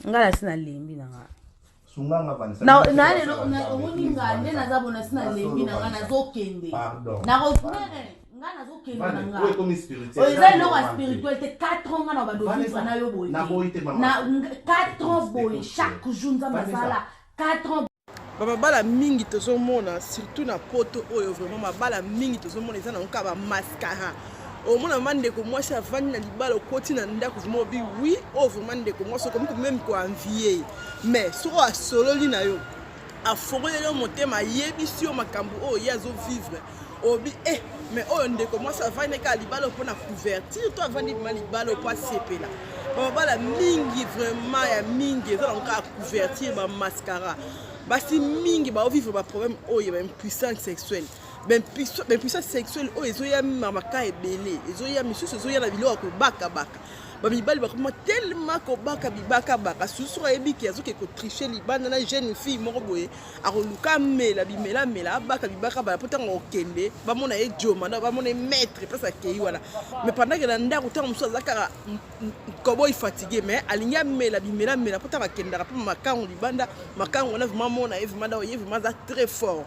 Nga nasi nalembi na nga. Sunga nga, Vanessa. Na na lelo omoni nga nde naza bona si nalembi na nga, nazokende. Pardon. Nga nazokende na nga. Oyo ekomi spirituel. Oyo eza eloko ya spirituel te. 4 ans nga na bando vivre na yo boye. Naboyi te, mama. Na 4 ans boye, chaque jour Nzambe asala 4 ans. Bamabala mingi tozomona, surtout na Poto oyo, vraiment mabala mingi tozomona eza nango kaka bamascara. Omona mama, ndeko mwasi avandi na libala, okoti na ndako, vraiment obi oui, oyo vraiment ndeko mwasi, okomi même koenvier. Mais soko asololi na yo, afongoleli yo motema, ayebisi yo makambo oyo ye azovivre, obi eh, mais oyo ndeko mwasi avandi kaka libala mpona couverture to avandi bima libala mpo asepela. Bamabala mingi vraiment ya mingi eza nango kaka couverture, bamascara. Basi mingi baovivre baproblème oyo baimpuissance sexuelle. Baimpuissance sexuelle oyo ezoya maka ebele, ezoya misusu, ezoya na biloko ya kobakabaka. Bamibali bakoma tellement kobaka bibakabaka, susu ayebi ke azoke kotricher libanda na jeune fille moko boye, akoluka amela bimelamela, abaka bibakabaka mpo ntango akokende bamona ye joma na bamona ye maître place akei wana. Mais pendant ke na ndako, ntango mosusu aza kaka koboy, fatigué, mais alingi amela bimelamela mpo ntango akendaka mpo makango libanda, makango wana vraiment mona ye vraiment ye vraiment aza très fort.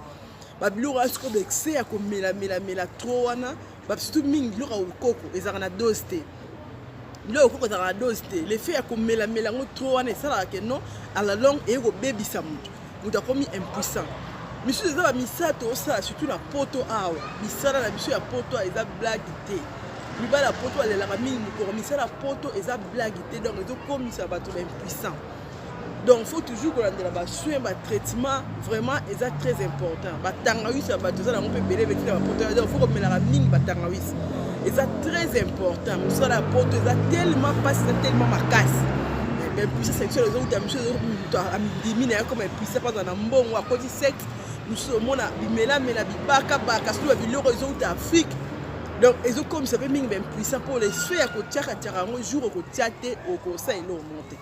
Babiloko wana sikoyo, baexcès ya komelamelamela trop wana, surtout mingi biloko ya okoko ezalaka na dose te. Biloko okoko ezalaka na dose te. L'effet ya komelamela yango trop wana esalaka ke non, à la longue eye kobebisa motu, moto akomi impuissant. Misusu eza bamisala toosala, surtout na Poto awa. Misala na biso ya Poto eza blague te. Mibali ya Poto balelaka mingi mokolo. Misala ya Poto eza blague te, donc ezokomisa bato baimpuissant. Donc faut toujours kolandela basoin, batraitement, vraiment eza très important. Batangawisi ya bato eza nango mpe ebele ebeti na bapoto, donc faut komelaka mingi batangawisi, eza très important. Mosala ya Poto eza tellement mpasi, eza tellement makasi. Baimpuissance sexuelle ezouta misu, moto andimi na ye comme impuissant mpo aza na mbongo, akoti sexe mosusu, omona bimelamela, bibakabaka, surtout babiloko ezouta Afrique. Donc ezokomisa mpe mingi baimpuissant mpo l'effet ya kotiakatiaka yango, jour okotia te, okosala eloko moko te.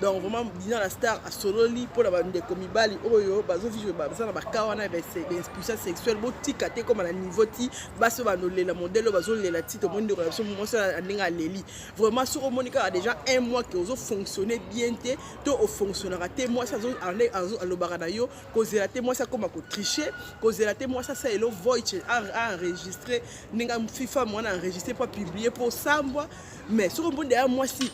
Donc vraiment, Dina la star asololi mpona bandeko mibali oyo bazovivre, baza na baka wana ya baimpuissance sexuelle. Botika te koma na niveau ti basi oyo banolela modèle oyo bazolela ti tomoni ndeko na biso mwasi ndenge aleli. Vraiment, soki omoni kaka déjà un mois ke ozofonctionne bien te to ofonctionnaka te, mwasi alobaka na yo, kozela te mwasi akoma kotricher, kozela te mwasi asala elo voice, aenregistre ndenge fifa mwana enregistre mpo apublie mpo osambwa. Mais soki omoni deya mwasi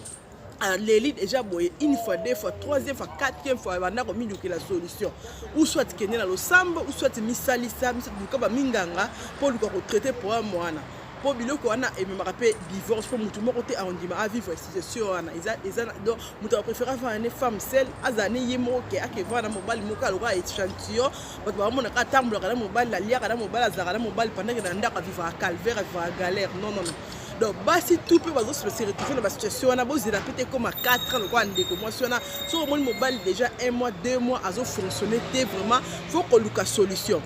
aleli déjà boye une fois, deux fois, troisième fois, quatrième fois, banda komilukela solution, ou soit kende na losambo, ou soit misalisa, luka baminganga mpo oluka kotraiter problème wana, mpo biloko wana ememaka mpe divorce, mpo motu moko te aondima avivre situation wana. Eza donc moto apréféré avanda ne femme seule, azala ne ye moko, ke akevanda na mobali moko aloka échantillon, bato bamonaka atambolaka na mobali, aliaka na mobali, azalaka na mobali, pendant ke na ndako avivaka calvaire, avivaka galère. Non, non, non. Donc basi tout mpe bazose retrouve na basituation wana, bozela mpe te ekoma 4 ans lokola ndeko mwasi wana. Soki omoni mobali déjà un mois, 2 mois azofonctionne te, vraiment faut koluka solution.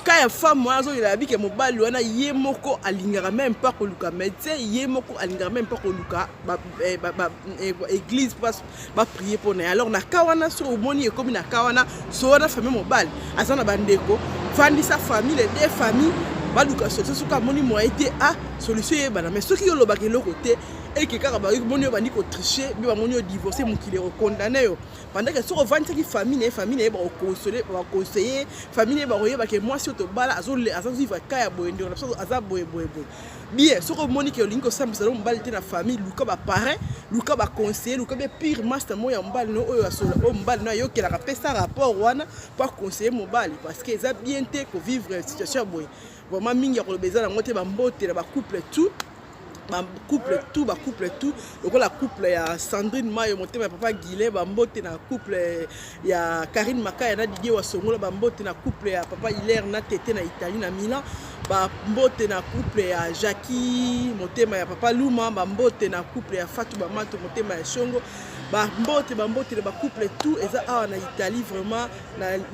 Ka ya femme wana azolela bike, mobali wana ye moko alingaka même pas koluka médecin, ye moko alingaka même pas koluka église baprier mpo na ye. Alors na ka wana, soki omoni ekomi na ka wana, so wana famille, mobali aza na bandeko, fandisa famille, les deux familles baluka solution. Soki amoni moyen te, a solution eyebana. Mais soki yo olobaka eloko te, eke kaka bamoni yo bandi kotricher, mpe bamoni yo divorce, mokili ekokondane yo. Pendant que soki ovandisaki famille na ye, famille na ye bakoconsoler, bakoconseiller famille na ye, bakoyeba ke mwasi oyo tobala azovivre ka ya boye, ndeko na biso aza boye boye boye. Bien, soki omoni ke olingi kosambisa no mobali te na famille, luka baparrain, luka baconseiller, luka be pire master moko ya mobali no oyo asola, oyo mobali no ayokelaka, pesa rapport wana mpo aconseiller mobali, parce que eza bien te kovivre situation ya boye. Vraiment, mingi ya koloba eza nango te. Bambote na bacouple tout, bacouple tout, bacouple tout, lokola couple ya Sandrine Mayo, motema ya papa Guilin, bambote na couple ya Karine Makaya na Didier Wasongola, bambote na couple ya papa Hilaire na Tete na Italie, na Milan, bambote na couple ya Jackie, motema ya papa Luma, bambote na couple ya Fatou Bamato, motema ya Shongo, bambote, bambote na bacouple tout eza awa na Italie, vraiment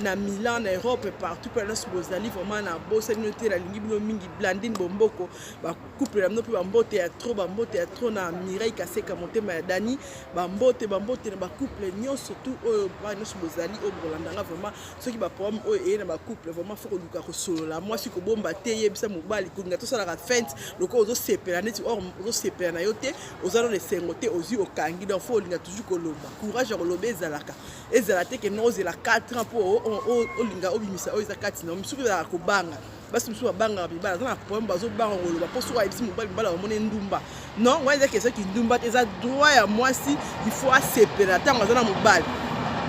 na Milan, na Europe, partout mpe nyonso bozali. Vraiment na bosani bino te, nalingi bino mingi. Blandine Bomboko, bacouple na bino mpe bambote ya trop, bambote ya trop na Mireille Kaseka, motema ya Dani, bambote, bambote na bacouple nyonso tout oyo bana nyonso bozali oyo bokolandanga. Vraiment, soki baproblème oyo eye na bacouple, vraiment faut koluka kosolola. Mwasi kobomba te ye. yebisa mobali. Kolinga tosalaka fente lokola ozosepela neti or ozosepela na yo te, oza nano esengo te, ozwi okangi. Donc faut olinga toujours koloba, courage ya koloba ezalaka, ezala te ke no ozela 4 ans mpo olinga obimisa oyo eza kati na yo. Misuku ezalaka kobanga, basi mosusu babangaka mibali, aza na problème, bazobanga koloba mpo soki ayebisi mobali, mobali amoni ndumba. Non, wana eza question kindumba te, eza droit ya mwasi, il faut asepela ntango aza na mobali.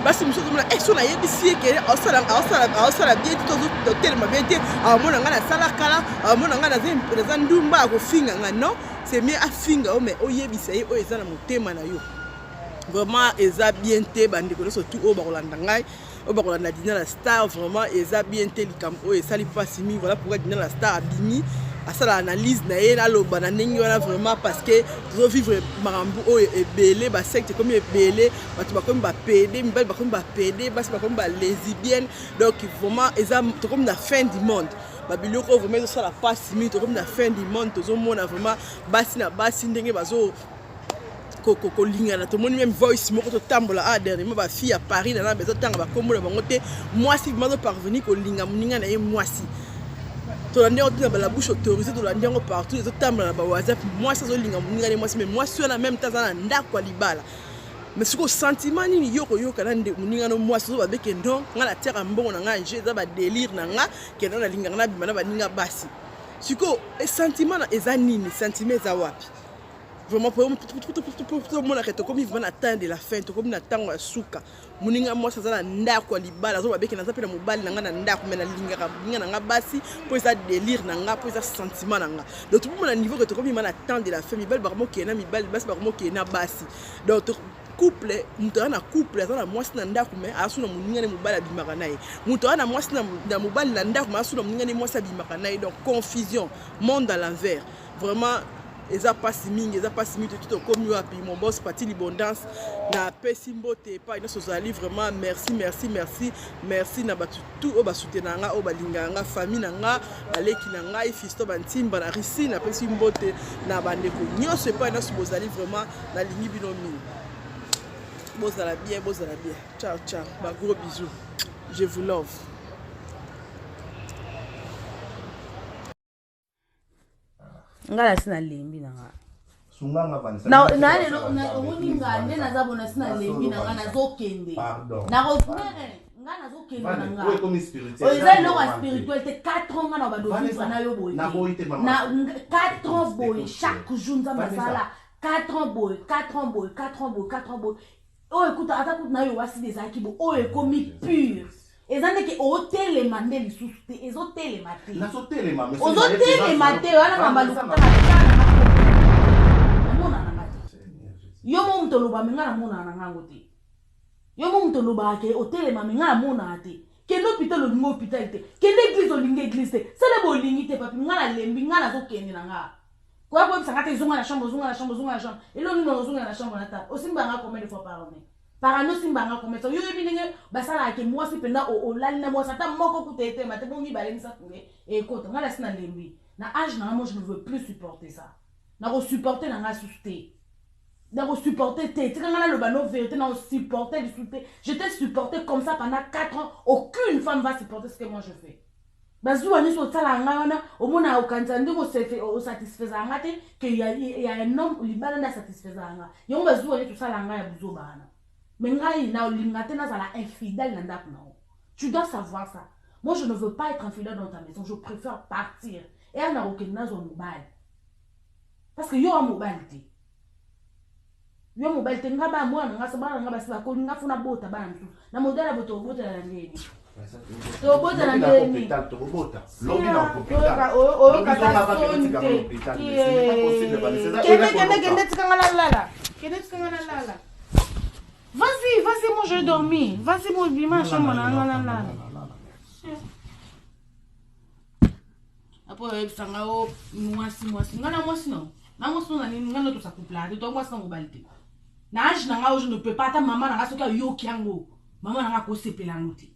Basi mosusu ozomona e so nayebisi ye ke aosala bien te, totelema bien te, aomona ngai nasala kala, aomona ngai naza ndumba, akofinga ngai. Non, c'est mieux afinga yo mais oyebisa ye oyo eza na motema na yo. Vraiment eza bien te, bandeko nyonso tu oyo bakolanda ngai, oyo bakolanda Dina la Star, vraiment eza bien te. Likambo oyo esali mpasi mingi. Voilà pourquoi Dina la Star abimi asala analyse na ye, naloba na ndenge wana vraiment, parce que tozovivre makambo oyo ebele, basecte ekomi ebele, bato bakomi bapédé, mibali bakomi bapédé, basi bakomi balesbienne. Donc vraiment eza, tokomi na fin du monde. Babiloko oyo vraiment ezosala mpasi mingi. Tokomi na fin du monde, tozomona vraiment basi na basi ndenge bazo kolingana. Tomoni même voice moko totambola a dernièrement, bafille ya Paris na na bezotanga bakombo na bango te. Mwasi vraiment azoparvenir kolinga moninga na ye mwasi. Tolandi yango tina la bouche autorisée, tolandi yango partout, ezotambola na bawhatsapp. Mwasi azolinga moninga na ye mwasi, mais mwasi wana même te aza na ndako ya libala. Mais sikoyo sentiment nini yo koyoka na moninga no mwasi ozo babeke? Non, nga natiaka mbongo na nga, je eza badélire na nga, kenda nalingaka nabima na baninga basi. Sikoyo sentiment eza nini? Sentiment eza wapi? Vraiment tomonaka tokomi vraiment na temps de la fin, tokomi na ntango ya suka. Moninga mwasi aza na ndako ya libala, azoba beke naza mpe na mobali na nga na ndako, mais nalingaka moninga na nga basi mpo eza délire na nga, mpo eza sentiment na nga. Donc tobomona niveau ke tokomi ma na temps de la fin. Mibali bakomokende na mibali, basi bakomokende na basi. Donc couple, moto aza na couple, aza na mwasi na ndako, mais aza na moninga ne mobali abimaka na ye. Moto aza na mwasi na mobali na ndako, mais aza na moninga ne mwasi abimaka na ye. Donc confusion, monde à l'envers. Vraiment eza mpasi mingi, eza mpasi mingi. Toki tokomi wapi? Mon boss Pati Libondance, napesi mbote epai nyonso ozali. Vraiment merci, merci, merci, merci na bato tout oyo basoutenaka nga, oyo balingaka nga, famille na nga, baleki na ngai, Fisto Bantimba na Russie. Napesi mbote na bandeko nyonso epai nyonso bozali. Vraiment nalingi bino mingi, bozala bien, bozala bien. Ciao ciao, bagros bisous, je vous love. Ngai nasi nalembi na nga. Sunganga Vanessa. Na lelo omoni nga nde naza bona, si nalembi na nga, nazokende. Pardon. Nga nazokende na nga. Oyo ekomi spirituel. Oyo eza eloko ya spirituel te. 4 ans nga na badovivre na yo boye. Naboyi te, mama. Na 4 ans boye, chaque jour Nzambe Vanessa. asala 4 ans boye, 4 ans boye, 4 ans boye, 4 ans boye. Oyo ekuta ata kutu na yo wasili ezalaki bo, oyo ekomi pure, eza ndeke otelema nde lisusu te, ezotelema te. Nazotelema, mais Ozotelema te wana mamba lokuta namonana nga te. Yo mo moto oloba, me nga namonana na ngango te. Yo mo moto olobaka ke otelema, me nga namonana te. Kende hôpital, olingi hôpital te. Kende église, olingi église te. Sala bolingi te. Papi, nga nalembi, nga nazokende na nga. Koya koyebisa nga te ezonga na chambre, ozonga na chambre, ozonga na chambre. Eloko nini ozonga na chambre? Na table osimbanga combien de fois par année? Par année osimbanga combien de fois? Yo oyebi ndenge basalaka ke mwasi mpenza olali na mwasi ata moko kuta etema te, bo mibale, misato nde ekota. Nga nasi nalembi na age na nga, moi je ne veux plus supporter ça. Nakosupporte na nga susu te, nakosupporte te. Tika nga naloba no vérité, nakosupporte lisusu te. Je t'ai supporté comme ça pendant 4 ans, aucune femme va supporter ce que moi je fais. Bazuwa nyonso osalaka ngai wana, omona okanisa ndenge osatisfaisaka nga te ke ya un homme libala nde asatisfaisaka nga. Yango bazuwa nyonso osalaka ngai ya buzoba wana, mais ngai naolinga te nazala infidèle na ndako na yo. Tu dois savoir ça, moi je ne veux pas être infidèle dans ta maison. Je préfère partir eya na kokende nazwa mobali, parce que yo wa mobali te, yo mobali te. Nga bana mwana na nga so, bana na nga basi bakoli, nga funa bota bana mosusu na modèle ya bo tobotela na ndeni, tobotela na ndeni. Hôpital tokobota, lobi na hôpital. Oyoka soni te. Kende, kende, kende, tikanga nalala. Kende, tikanga nalala. Vas-y, vas-y, moi je dormi. Vas-y, moi bima chambre na nga nalala. Apo oyebisanga o mwasi, mwasi, nga na mwasi no, na mwasi no na nini? Nga no tosakuplaka te, to mwasi na mobali te. Na age na nga oyo je ne peux pas. Ata mama na nga soki ayoki yango, mama na nga akosepela yango te.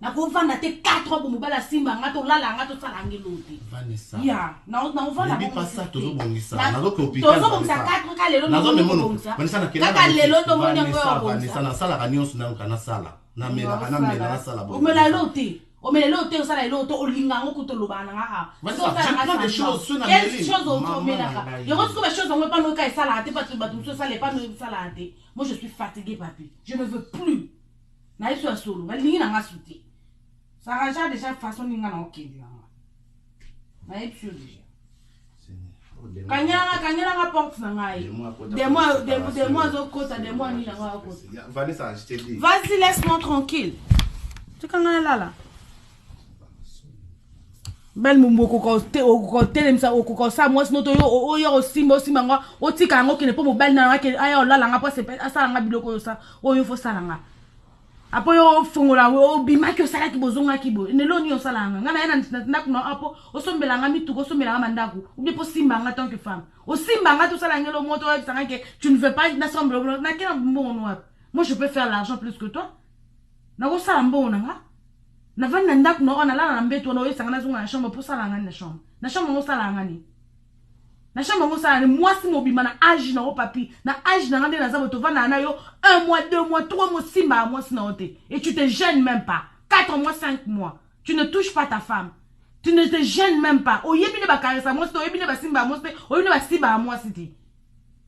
Nakovanda te 4 ans bo mobali asimba nga, tolala nga, tosala yango eloo te. Vanessa. Ya naovanda. Yebi pas ça, tozobongisa. Nazoke hôpital, Tozobongisa Vanessa. 4 ka lelo. Nazomema Vanessa, nakenda Kaka lelo tomoni yango ya Vanessa, kobongisa. Vanessa, nasalaka nyonso nayoka, nasala, namelaka, namela, nasala boye. Omela elo te. Omela eloko te, osala eloko te, olinga yango kutu olobaka na nga awa. Vanessa, je prends des choses, ceux na Quelle meli. chose Maman omelaka na ngai. Yango sikoyo bachose yango epano oka esalaka te, bato bato mosusu esala epano esalaka te. Moi, je suis fatigué, papi, je ne veux plus. Nayebi so ya solo, nalingi na nga su te. S'arrangea déjà façon nini nga na okende na nga. Nayebi so déjà. Kanyelanga, kanyelanga porte na ngai. Demo azokota, demo anini yango akota. Vanessa, je t'ai dit. Vas-y, laisse-moi tranquille, tika ngai nalala. Belle mumbu, okoka otelemisa, okoka osala mwasi noto yo oyo osimba, osimba yango, otika yango, okende mpo mobali na yango aya olala nga mpo asala nga biloko oyo oyo fo osala nga. Apo yo ofongola, obimaki, osalaki, bozongaki boye. Lelo nini osala yanga? Nga na ye na ndako na apo osombela nga mituka, osombela nga bandako, ou bien mpo osimba nga tant que femme, osimba nga, tosala yango elo moto oyebisa nga ke tu ne veux pas nasombela. Nake na mbongo no wapi? Moi, je peux faire l'argent plus que toi. Nakosala mbongo na nga, navandi na ndako na oyo, nalala na mbeto wana. Oyebisanga nazonga na chambre mpo osala nga nini na chambre? Na chambre yango osala nga nini? Na chambre yango osala nini? Mwasi mobima na age na yo, papi, na age na nga nde naza boye, tovandaka na yo un mois, 2 mois, 3 mois, osimba ya mwasi na yo te et tu te gênes même pas. 4 mois, 5 mois, tu ne touches pas ta femme, tu ne te gênes même pas. Oyebi nde bakaresa mwasi te, oyebi nde basimba ya mwasi te, oyebi nde basimba ya mwasi te.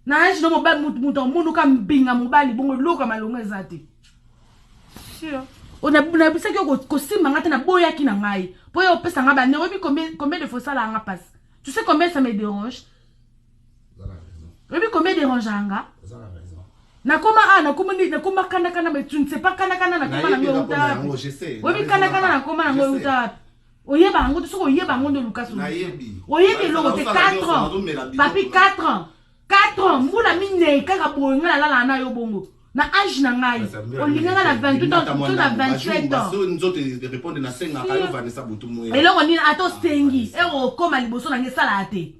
Na age no, mobali, mutu amonuka mbinga mobali bongo, eloko ya malongo eza te. Nabisaki yo kosimba nga te, naboyaki na ngai mpo yo opesa nga bane. Oyebi combien de fois osalaka nga mpasi? Tu sais combien ça me dérange? Oyebi combien dérange nga? Nakoma a nakoma nakoma kandakanda, mais tu ne sais pas kandakanda nakoma nango euta wapi. Oyebi kandakanda nakoma nango euta wapi? Oyeba yango te. Soki oyeba yango nde oluka solution. Oyebi eloko te. 4 ans, papi, 4 ans, 4 ans, mbula 4 kaka boye ngai nalalaka na yo bongo. Na age na ngai, olinganga na 28 ans to na 27 ans. Eloko nini? Ata osengi ero okóma liboso na ngai, esalaka te.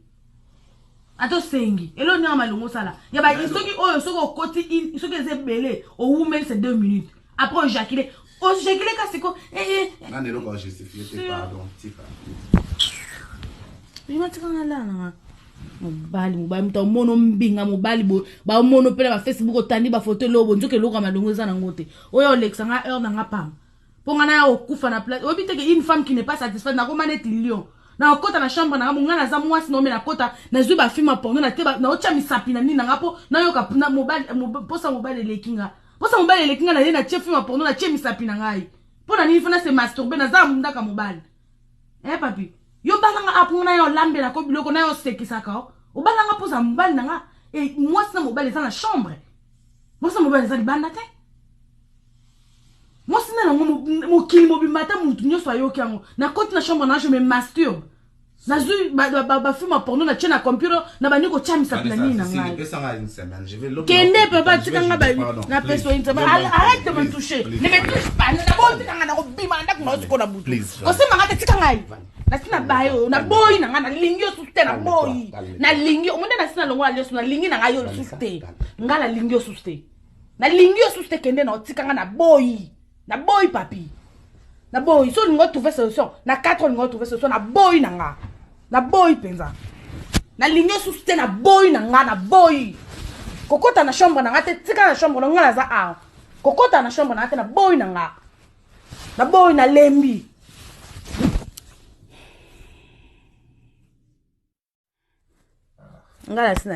Ata osengi eloko nini malongo osala ya ba soki oyo, soki okoti, soki eza ebele, owumeli, c'est 2 minutes, après oéjaculer, oéjaculer kasi ko. Nani eloko ajustifie te, pardon, tika. Bima, tika nga lala nanga. Mobali, mobali, moto amona mbinga mobali boye, baomona mpe na bafacebook, otandi bafoto, eloko boye, nzoka eloko ya malongo eza nango te. Oyo olekisa nga heure na nga pamba mpo nga naya kokufa na place. Oyebi te ke une femme qui n'est pas satisfaite, nakoma neti lion, nakota na chambre na nga, nga naza mwasi na ome, nakota, nazwi bafilm ya porno na te, naotya misapi na nini na nga mpo nayoka mposa mobali eleki nga, mposa mobali eleki nga. Naye natie film ya porno, natie misapi na ngai mpo na nini? Fo na se masturbe. Naza ndaka mobali. Eh papi, yo balanga apo na yo olambelaka biloko na yo, osekisaka, obalanga mpoza mobali na nga. E mwasi na mobali eza na chambre, mwasi na mobali eza libanda te. Mwasi na nango mokili mobimba, ata mutu nyonso ayoki yango. Nakoti na chambre na, je me masturbe, nazwi bafilm ya porno, natie na computer, na bandi kotia misapi na nini na ngai. Kende papa, tika nga napesa yo. Arrête de me toucher, ne me touche pas. Naboyi, tika nga, nakobima na ndako na yo sikoyo na butu. Kosimba nga te, tika ngai. Nasi na baye oyo, naboyi na ngai, nalingi yo susu te, naboyi, nalingi omonde. Nasi na longola nyonso, nalingi na ngai yo lisusu te. Ngai nalingi yo susu te, nalingi yo susu te. Kende na otika nga, naboyi, naboyi papi, naboyi. So olingi otrouve solution na 4, olingi otrouve solution, naboyi na nga, naboyi mpenza, nalingi yo susu te, naboyi na nga, naboyi. Kokota na chambre na nga te, tika na chambre na nga, naza awa. Kokota na chambre na nga te, naboyi na nga, naboyi, nalembi. Nga nasi na